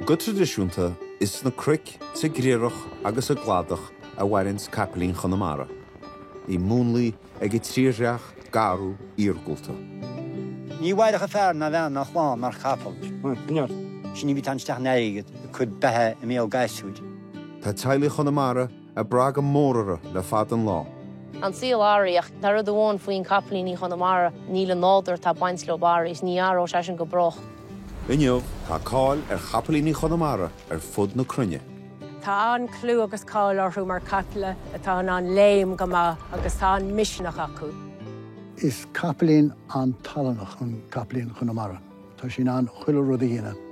Go traidisiúnta, is sna cnoic, sa gcriathrach agus sa gcladach a mhaireanns capaillín Chonamara, í múnlaithe ag an tírdhreach garbh iargúlta. Ní mhairfeadh fear ná bean ná clann mar chapall. Sin iad atá isteach in airgead ag cur beatha i mbéal gasúir. Tá teaghlaigh Chonamara ag brath go mór orthu le fada an lá. An saol athraithe ach tá rud amháin faoin capaillíní Chonamara, níl an nádúr atá ag baint leo athraithe is ní athróidh sé sin go brách. Inniu tá cáil ar chapaillíní Chonamara ar fud na cruinne. Tá an-chlú agus cáil orthu mar caiple atá in ann léim go maith agus tá an-misneach acu. Is capaillín an-tallannach an capaillín Chonamara. Tá sé in ann chuile rud a dhéanamh.